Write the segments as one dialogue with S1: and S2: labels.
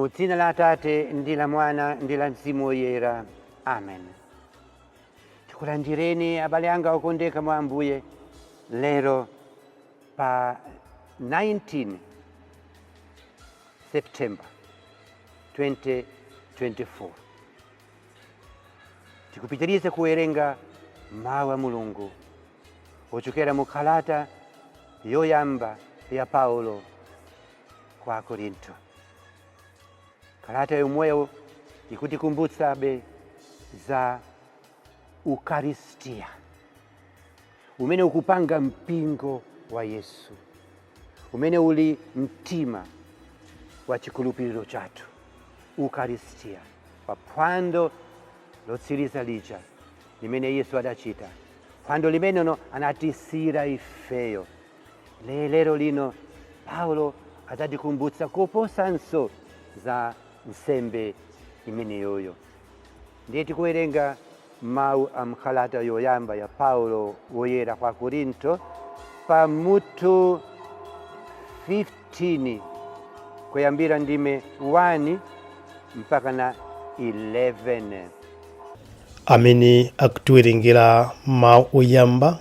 S1: Mu dzina la Atate ndi la Mwana ndi la Mzimu Woyera, amen. Tikulandireni abale anga okondeka mwa Ambuye lero pa 19 September 2024. Tikupitiriza kuwerenga mawu a Mulungu ochokera mu kalata yoyamba ya Paulo kwa Akorinto. Kalata yomweyo ikutikumbutsabe za Ukaristiya umene ukupanga mpingo wa Yesu, umene uli mtima wa chikhulupiriro chathu. Ukaristiya pa phwando lotsiriza lija limene Yesu adachita, phwando limenelo anatisiyira ifeyo. Lero lino Paulo adzatikumbutsa koposanso za nsembe imeneyoyo. Ndiye tikuwerenga mawu a mkalata yoyamba ya Paulo woyera kwa Korinto pa mutu 15 kuyambira ndime 1 mpaka na 11.
S2: Amene akutiwerengera mawu oyamba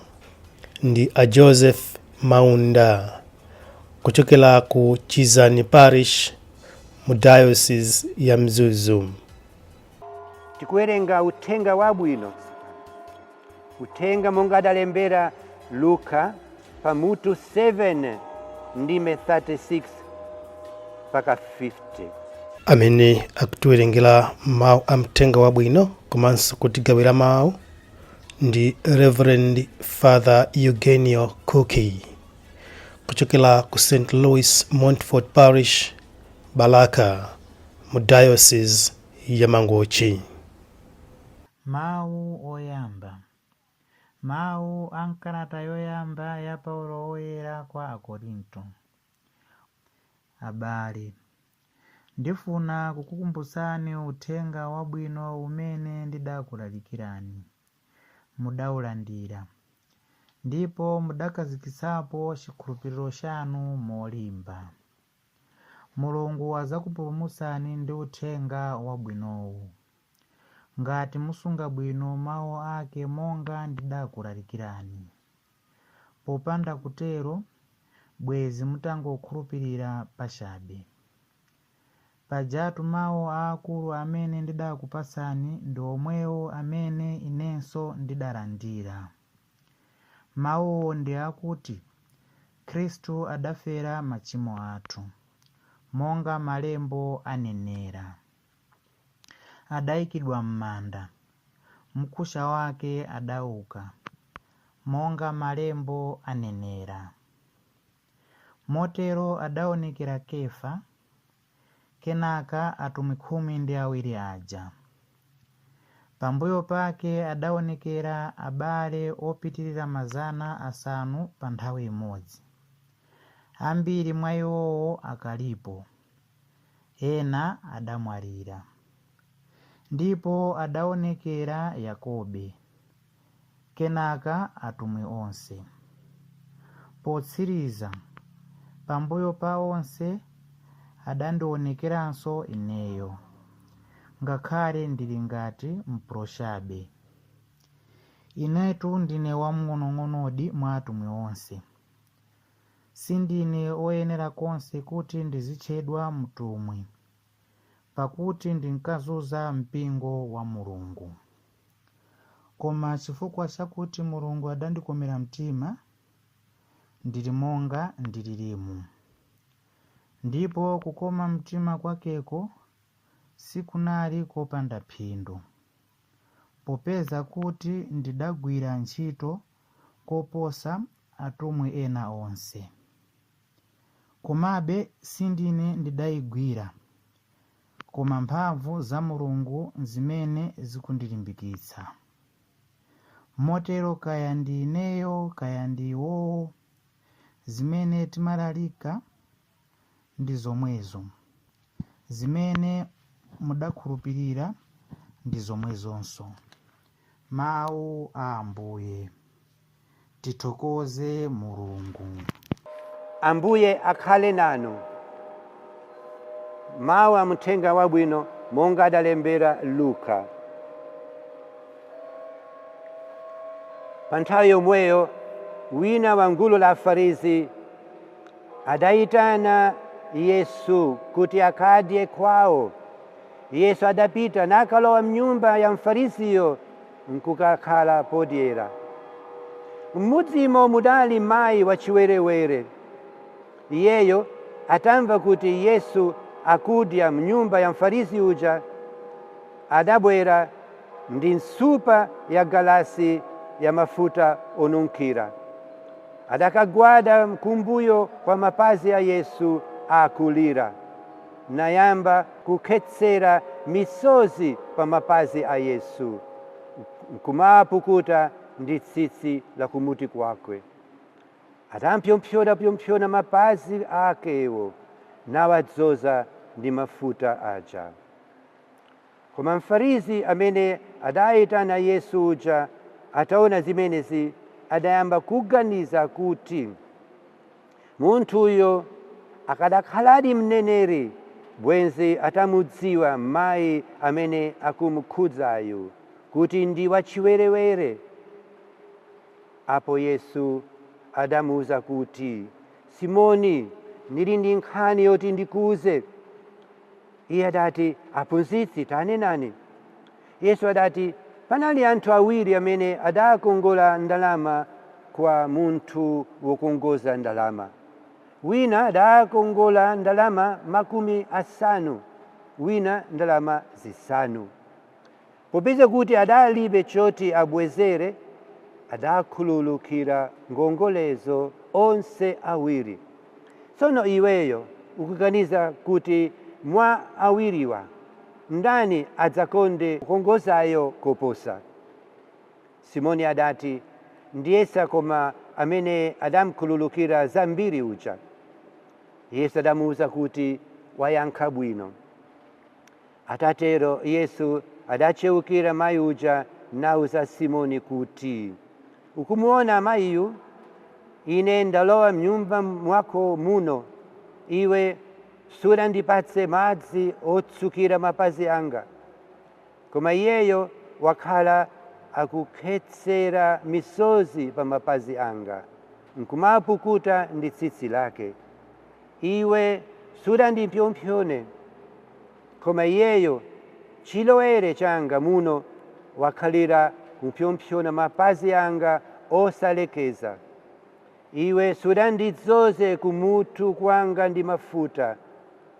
S2: ndi a Joseph Maunda kuchokera ku Chizani Parish mu Diocese ya Mzuzu.
S1: Tikuwerenga uthenga wabwino, uthenga monga adalembera Luka pa mutu 7 ndime 36 mpaka 50.
S2: Amene akutiwerengera mawu a mthenga wabwino komanso kutigawira mawu ndi Reverend Father Eugenio Cookie kuchokera ku St Louis Montfort Parish, Balaka, mu Diocese ya Mangochi.
S3: Mawu oyamba. Mawu a m'kalata yoyamba ya Paulo Woyera kwa Akorinto. Abale, ndifuna kukukumbutsani uthenga wabwino umene ndidakulalikirani. Mudaulandira, ndipo mudakhazikitsapo chikhulupiriro chanu molimba. Mulungu adzakupulumutsani ndi uthenga wabwinowu, ngati musunga bwino mawu ake monga ndidakulalikirani. Popanda kutero, bwezi mutangokhulupirira pachabe. Pajatu mawu aakulu amene ndidakupatsani ndi omwewo amene inenso ndidalandira. Mawuwo ndi akuti Khristu adafera machimo athu, monga malembo anenera. Adayikidwa m'manda, mkucha wake adauka, monga malembo anenera. Motero adaonekera Kefa, kenaka atumwi 12 aja. Pambuyo pake adaonekera abale opitirira 500 pa nthawi imodzi. Ambiri mwa iwowo akalipo, ena adamwalira. Ndipo adaonekera Yakobe, kenaka atumwi onse. Potsiriza, pambuyo pa onse, adandionekeranso ineyo, ngakhale ndili ngati mprochabe. Inetu ndine wamng'onong'onodi mwa atumwi onse. Sindine oyenera konse kuti ndizitchedwa mtumwi, pakuti ndinkazunza mpingo wa Mulungu. Koma chifukwa chakuti Mulungu adandikomera mtima, ndili monga ndililimu. Ndipo kukoma mtima kwakeko sikunali kopanda phindu, popeza kuti ndidagwira ntchito koposa atumwi ena onse. Komabe sindine ndidayigwira, koma mphamvu za Mulungu zimene zikundilimbikitsa. Motero kaya ndi ineyo kaya ndi iwowo, zimene timalalika ndi zomwezo, zimene mudakhulupirira ndi zomwezonso. Mawu a Ambuye. Tithokoze Mulungu.
S1: Ambuye akhale nanu. Mawu a mthenga wabwino monga adalembera Luka. Pa nthawi yomweyo wina wa gulu la Afarisi adayitana Yesu kuti akadye kwawo. Yesu adapita nakalowa mnyumba ya mfarisiyo nkukakhala podyera. Mmudzimo mudali mayi wachiwerewere. Iyeyo atamva kuti Yesu akudya mnyumba ya mfarisi uja, adabwera ndi nsupa ya galasi ya mafuta onunkhira. Adakagwada kumbuyo kwa mapazi a Yesu akulira, nayamba kukhetsera misozi pa mapazi a Yesu, nkumapukuta ndi tsitsi la kumutu kwake. Atampsompsona mapazi akewo, nawadzoza ndi mafuta aja. Koma mfarisi amene adayitana Yesu uja ataona zimenezi, adayamba kuganiza kuti munthuyo akadakhaladi mneneri, bwenzi atamudziwa mayi amene akumukhudzayu kuti ndi wachiwerewere. Apo Yesu adamuwuza kuti, Simoni, ndili ndi nkhani yoti ndikuuze. Iye adati, Aphunzitsi, tanenani. Yesu adati, panali anthu awiri amene adakongola ndalama kwa munthu wokongoza ndalama. Wina adakongola ndalama 50, wina ndalama 5. Popeza kuti adalibe choti abwezere, adakhululukira ngongolezo onse awiri. Tsono iweyo ukuganiza kuti mwa awiriwa ndani adzakonde kukongozayo koposa? Simoni adati, ndiyesa koma amene adamkhululukira zambiri uja. Yesu adamuwuza kuti, wayankha bwino. Atatero Yesu adacheukira mayi uja nauza Simoni kuti, ukumuona mayiyu? Ine ndalowa mnyumba mwako muno, iwe sunandipatse madzi otsukira mapazi anga, koma iyeyo wakhala akukhetsera misozi pa mapazi anga nkumapukuta ndi tsitsi lake. Iwe sunandipsompsone, koma iyeyo chilowere changa muno wakhalira kupsompsona mapazi anga osalekeza. Iwe sunandidzoze kumutu kwanga ndi mafuta,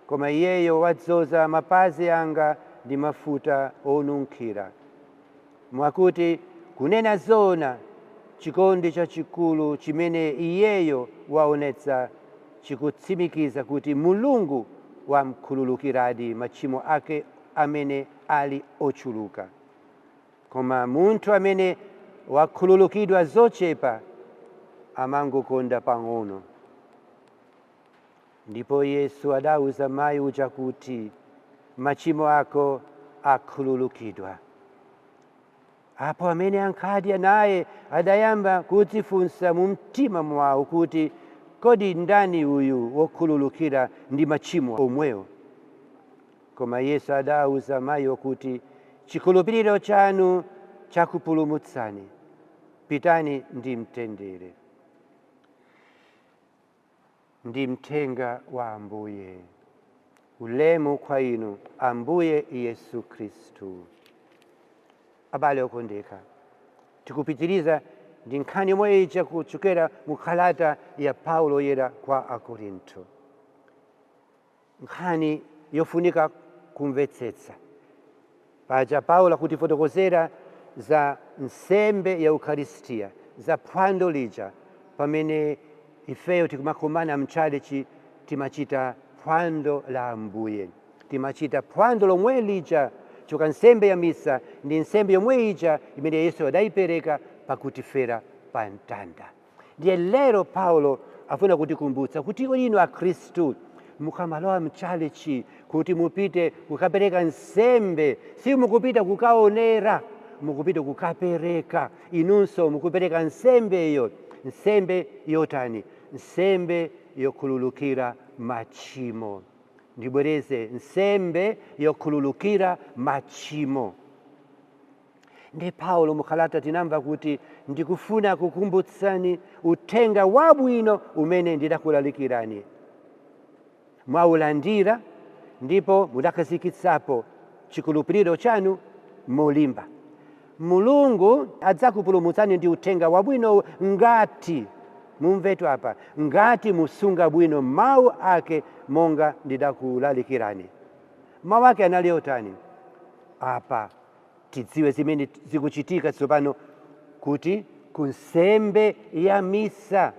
S1: koma iyeyo wadzoza mapazi anga ndi mafuta onunkhira. Mwakuti kunena zona, chikondi chachikulu chimene iyeyo waonetsa chikutsimikiza kuti Mulungu wamkhululukiradi machimo ake amene ali ochuluka. Koma munthu amene wakhululukidwa zochepa amangokonda pang'ono. Ndipo Yesu adauza mayi uja kuti, machimo ako akhululukidwa. Apo amene ankadya naye adayamba kudzifunsa mu mtima mwawo kuti, kodi ndani uyu wokhululukira ndi machimo omwewo? Koma Yesu adauza mayiyo kuti, chikhulupiriro chanu chakupulumutsani, pitani ndi mtendere. Ndi mthenga wa Ambuye. Ulemu kwa inu, Ambuye Yesu Khristu. Abale okondeka, tikupitiriza ndi nkhani yomwe ija kuchokera mu kalata ya Paulo Woyera kwa Akorinto, nkhani yofunika kumvetsetsa. Paja Paulo akutifotokozera za nsembe ya Eucharistia, za phwando lija pamene ifeyo tikumakumana mtchalichi, timachita phwando la Ambuye, timachita phwando lomwe lija choka nsembe ya misa ndi nsembe yomwe ija imene Yesu adayipereka pakutifera pa mtanda. Ndiye lero Paulo afuna kutikumbutsa kuti inu Akhristu mukamalowa mtchalichi kuti mupite kukapereka nsembe, si mukupita kukaonera, mukupita kukapereka. Inunso mukupereka nsembeyo. Nsembe yotani? Nsembe yokhululukira machimo. Ndibwereze, nsembe yokhululukira machimo. Ndi Paulo mukhalata tinamva kuti ndikufuna kukumbutsani uthenga wabwino umene ndidakulalikirani, mwaulandira ndipo mudakhazikitsapo chikhulupiriro chanu molimba. Mulungu adzakupulumutsani ndi uthenga wabwino ngati mumvetu apa, ngati musunga bwino mawu ake monga ndidakulalikirani. Mawu ake anali otani? Apa tidziwe zimene zikuchitika tsopano kuti kunsembe ya misa.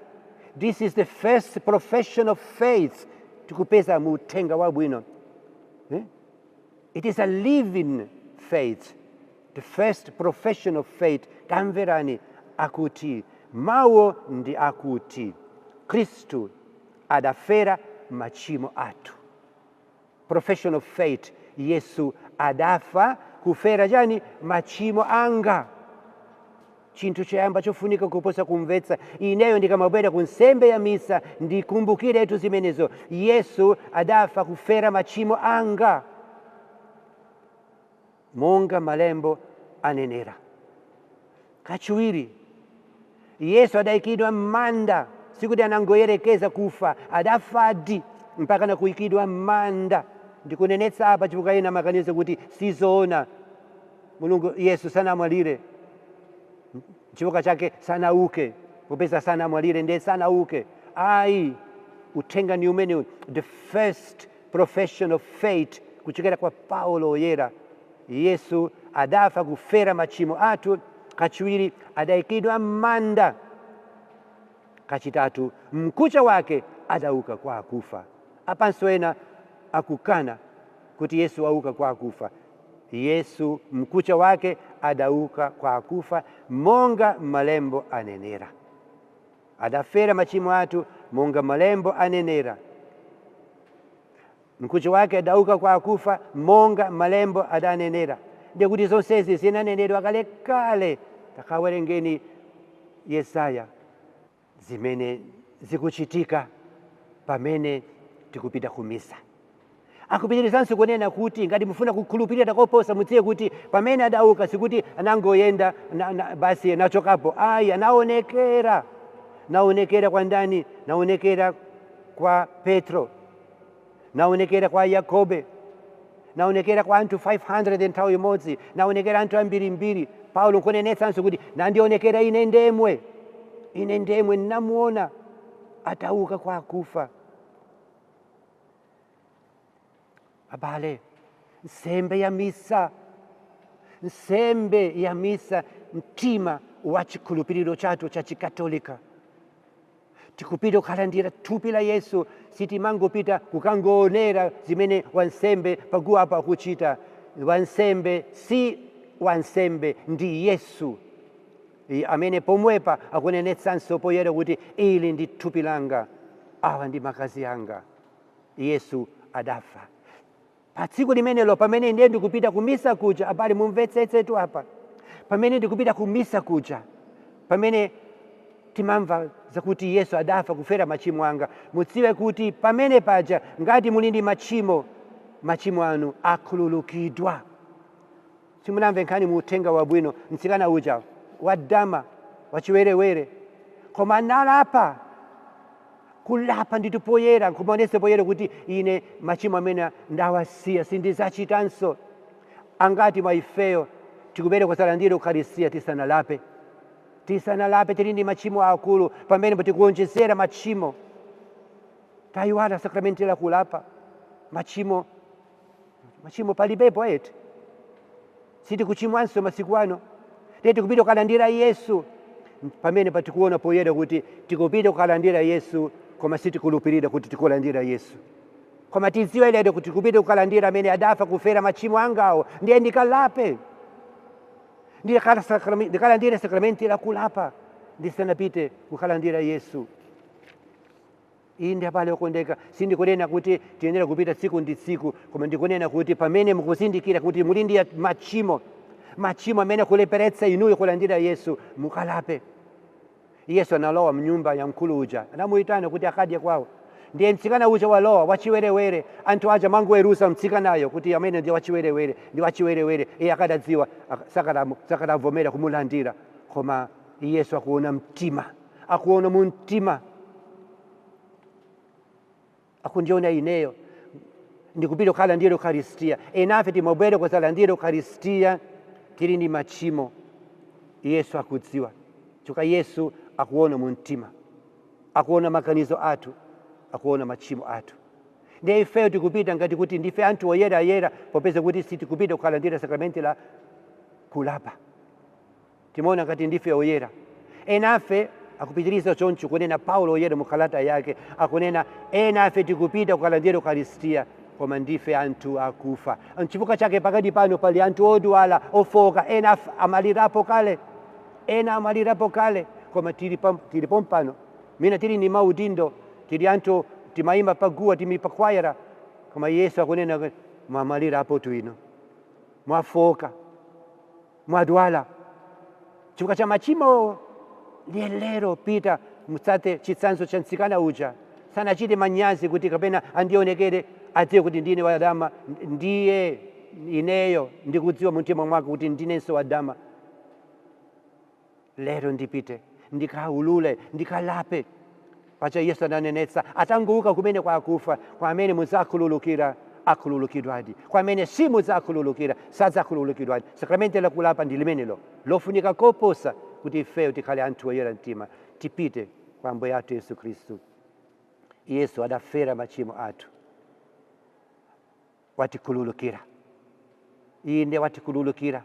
S1: This is the first profession of faith tikupeza mu uthenga wabwino, eh? It is a living faith, the first profession of faith. Tamverani, akuti mawu ndi akuti Khristu adafera machimo athu. Profession of faith, Yesu adafa kufera chani? Machimo anga. Chinthu choyamba chofunika kuposa kumvetsa, ineyo ndikamabwera ku nsembe ya misa ndikumbukiretu zimenezo: Yesu adafa kufera machimo anga monga malembo anenera. Kachiwiri, Yesu adayikidwa m'manda. Sikuti anangoyerekeza kufa, adafadi mpaka nakuyikidwa m'manda. Ndikunenetsa apa chifukwa ena amakaniza kuti sizoona, Mulungu Yesu sanamwalire, chifukwa chake sanauke. Popeza sanamwalire ndiye sanauke. Ayi, uthenga ni umene, the first profession of faith kuchokera kwa Paulo Oyera: Yesu adafa kufera machimo athu. Kachiwiri, adayikidwa m'manda. Kachitatu, mkucha wake adauka kwa akufa. Apanso ena akukana kuti Yesu auka kwa akufa. Yesu mkucha wake adauka kwa akufa monga malembo anenera. Adafera machimo athu monga malembo anenera, mkucha wake adauka kwa akufa monga malembo adanenera. Ndikuti zonsezi zinanenedwa kalekale. Takawerengeni Yesaya, zimene zikuchitika pamene tikupita kumisa. Akupitirizanso kunena kuti ngati mufuna kukhulupirira koposa, mudziwe kuti pamene adauka sikuti anangoyenda basi anachokapo. Ayi, anaonekera. Naonekera kwa ndani? Naonekera kwa Petro, naonekera kwa Yakobe, naonekera kwa anthu 500 nthawi imodzi, naonekera anthu ambirimbiri. Paulo nkunenetsanso kuti nandionekera ine ndemwe, ine ndemwe nnamuona atauka kwa akufa. Abale, nsembe ya misa, nsembe ya misa, mtima wa chikhulupiriro chathu cha Chikatolika. Tikupita kukalandira thupi la Yesu, sitimangopita kukangoonera zimene wansembe paguwa apo akuchita. Wansembe si wansembe, ndi Yesu amene pomwepa akunenetsanso poyera kuti ili ndi thupi langa, awa ndi magazi anga. Yesu adafa pa tsiku limenelo. Pamene ndiye ndikupita kumisa kuja, abale, mumvetsetsetu apa, pamene ndikupita kumisa kuja, pamene timamva zakuti Yesu adafa kufera machimo anga, mudziwe kuti pamene paja ngati muli ndi machimo, machimo anu akhululukidwa. Simunamve nkhani mu uthenga wabwino, mtsikana uja wadama, wachiwerewere, koma analapa? Kulapa ndithu poyera, nkumaonetsa poyera kuti ine machimo amene ndawasiya, sindizachitanso. Angati mwa ifeyo tikupita kusalandira Ukharistiya tisanalape? Tisanalape, tili ndi machimo akulu, pamene tikuonjezera machimo. Tayiwala sakramenti la kulapa machimo. Machimo palibepo eti? Sitikuchimwanso masiku ano. Tiye tikupita kukalandira Yesu, pamene patikuona poyera kuti tikupita kukalandira Yesu, koma sitikulupirira kuti tikulandira Yesu. Koma tidziwe lero kuti tikupita kukalandira amene adafa kufera machimo angawo, ndiye ndikalape, ndikalandire sakramenti la kulapa ndisanapite kukalandira Yesu. Inde abale okondeka, sindikunena kuti tiyenera kupita tsiku ndi tsiku, koma ndikunena kuti pamene mukuzindikira kuti muli ndi machimo, machimo amene akuleperetsa inuyo kulandira Yesu, mukalape. Yesu analowa mnyumba ya mkulu uja, anamuyitana kuti akadye kwawo. Ndiye mtsikana uja walowa wachiwerewere, anthu aja mangoweruza mtsikanayo kuti amene ndi wachiwerewere, ndi wachiwerewere. Iye akadadziwa sakadavomera kumulandira, koma Yesu akuona mtima, akuona mu mtima, akundiona ineyo ndikupita kukalandira Eucharistia. Enafe timabwera kuzalandira Eucharistia tili ndi machimo. Yesu akudziwa, chifukwa Yesu akuona mu mtima, akuona maganizo athu, akuona machimo athu. Ndiye ifeyo tikupita ngati kuti ndife anthu oyerayera, popeza kuti sitikupita kukalandira sakramenti la kulapa. Timaona ngati ndife oyera. Enafe, akupitiriza choncho kunena Paulo oyera mu kalata yake, akunena enafe tikupita kukalandira Eucharistia koma ndife anthu akufa. Nchifukwa chake pakati pano pali anthu odwala, ofoka, ena amalirapo kale, ena amalirapo kale, koma tili pompano. Mina tili ni maudindo, tili anthu timayimba paguwa, timi pakwayera, koma Yesu akunena mwamalirapo twino, mwafoka, mwadwala chifukwa cha machimo. Lero pita mutsate chitsanzo cha mtsikana uja, sanachite manyazi kuti kapena andionekere adziwe kuti ndine wadama. Ndiye ineyo ndikudziwa mumtima mwake kuti ndinenso wadama. Lero ndipite ndikaulule, ndikalape. Paja Yesu ananenetsa atangouka kumene kwa akufa, kwa amene mudzakhululukira akhululukidwadi, kwa amene simudzakhululukira sadzakhululukidwadi. Sakramenti la kulapa ndi limenelo lofunika koposa kuti ifeyo tikhale anthu oyera mtima, tipite kwa Ambuye athu Yesu Khristu. Yesu adafera machimo athu, watikhululukira, inde watikhululukira,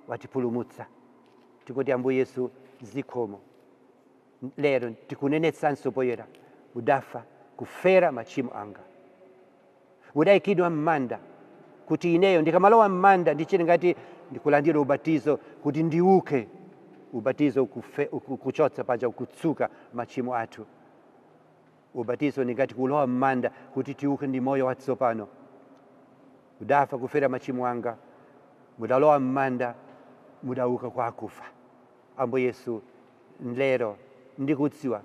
S1: watipulumutsa. Tikuti Ambuye Yesu zikomo. Lero tikunenetsanso poyera, mudafa kufera machimo anga, mudayikidwa m'manda kuti ineyo ndikamalowa m'manda ndichite ngati ndikulandira ubatizo kuti ndiuke. Ubatizo kuchotsa paja kutsuka machimo athu. Ubatizo ni ngati kulowa m'manda kuti tiuke ndi moyo watsopano. Mudafa kufera machimo anga, mudalowa m'manda, mudauka kwa akufa. Ambuye Yesu, lero ndikudziwa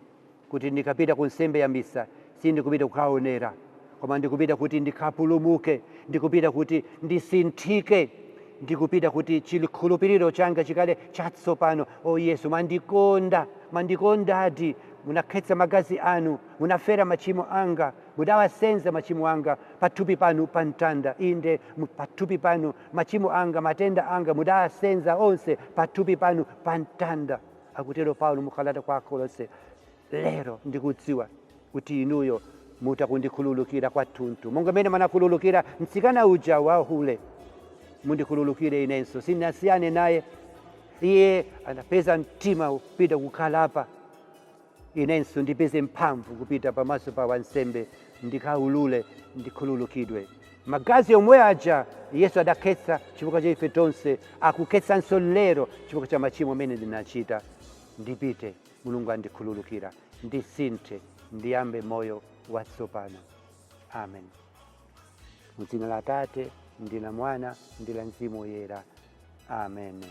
S1: kuti ndikapita ku nsembe ya misa sindikupita kukaonera, koma ndikupita kuti ndikapulumuke, ndikupita kuti ndisinthike, ndikupita kuti chikhulupiriro changa chikhale chatsopano. O Yesu, mwandikonda, mwandikondadi, munakhetsa magazi anu, munafera machimo anga, mudawasenza machimo anga pathupi panu pa mtanda. Inde pathupi panu machimo anga, matenda anga mudawasenza onse pathupi panu pa mtanda. Akutero Paulo mukalata kwa Akolose. Lero ndikudziwa kuti inuyo mutakundikhululukira kwathunthu, monga mmene munakhululukira mtsikana uja wa hule, mundikhululukire inenso. Sinasiyane naye, iye anapeza mtima kupita kukalapa, inenso ndipeze mphamvu kupita pamaso pa wansembe ndikaulule, ndikhululukidwe. Magazi omwe aja Yesu adakhetsa chifukwa cha ife tonse, akukhetsanso lero chifukwa cha machimo amene ndinachita. Ndipite, Mulungu andikhululukira, ndisinthe, ndiyambe moyo watsopano. Amen. Mu dzina la Atate ndi la Mwana ndi la Mzimu Woyera. Amen.